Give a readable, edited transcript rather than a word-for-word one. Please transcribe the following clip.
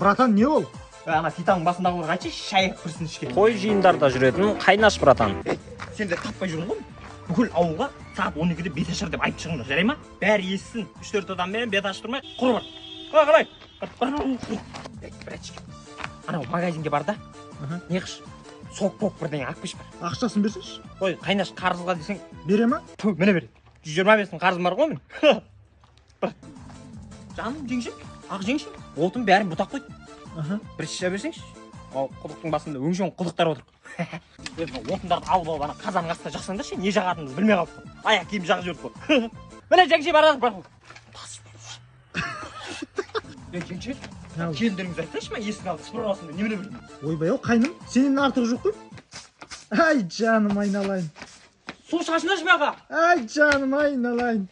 Братан, не ол? Ана титанның басындағыларға айтшы, шай әкеп ішкен. Той жиындарда жүретін қайнаш, братан. Сендер таппай жүрмін ғой. Бүкіл ауылға сағат 12-де бет ашар деп айтып шығыңдар, жарай ма? Бәрі естісін. Үш төрт адаммен бет ашып тұрмай, құр бар. Қалай, қалай? Ей, братчик, анау магазинге бар да, не қыш, сок пок бірдеңе алып келші, бар. Ақшасын берсейші. Ой, қайнаш, қарызға десең. Бере ма? Ту, міне береді. 125 мың қарызым бар ғой мен. Бар. Жаным жеңше, ақ жеңше, отын бәрін бұтақ қойды. Бір шиша берсеңші. Ал құдықтың басында өңшең құдықтар отыр. Е, мына отындарды алып алып, ана қазанның астына жақсаңдаршы, не жағатынымызды білмей қалдық қой. Аяқ киім жағып жібердік қой. Міне, жеңше, барады, бар. Е, жеңше, келіндеріңізді айтсайшы, ма, есіктің алдында сыпырып алсын деп, немене білмеймін. Ойбай ау, қайным, сенен артығы жоқ қой. Ай, жаным айналайын. Су шашындашы маған. Ай, жаным айналайын.